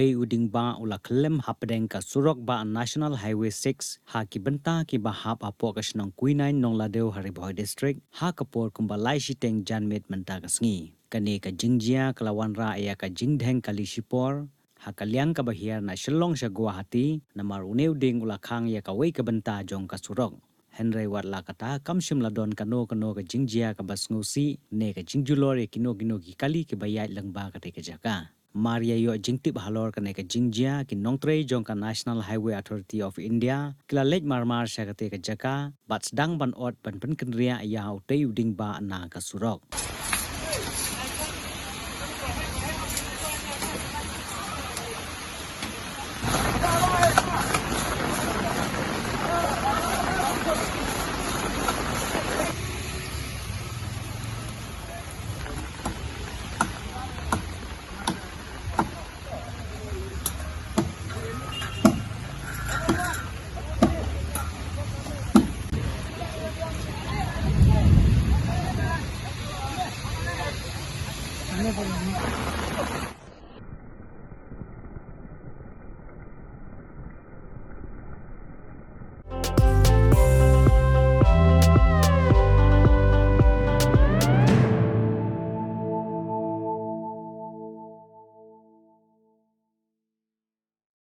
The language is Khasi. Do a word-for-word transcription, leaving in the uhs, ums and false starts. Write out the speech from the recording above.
Utei u dieng bah u la khyllem hapdeng ka surok bah National Highway six ha ki bynta kiba hap hapoh ka shnong Kwinain Nongladew ha Ri Bhoi District ha ka por kumba lai shiteng janmiet mynta ka sngi. Kane ka jingjia ka la wanrah ïa ka jingdheng kali shipor ha ka liang kaba hiar na Shillong sha Guwahati, namar une u dieng u la khang ïa kawei ka bynta jong ka surok. Hynrei wat la katta kam shym la don kano kano ka jingjia kaba sngewsih ne ka jingjulor ïa kino kino ki kali kiba ïaid lyngba katei ka jaka. Mar ïa ïoh jingtip halor kane ka jingjia, ki nongtrei jong ka National Highway Authority of India ki la leit marmar sha katei ka jaka bad sdang ban ot ban pynkynriah ïa utei u dieng bah na ka surok.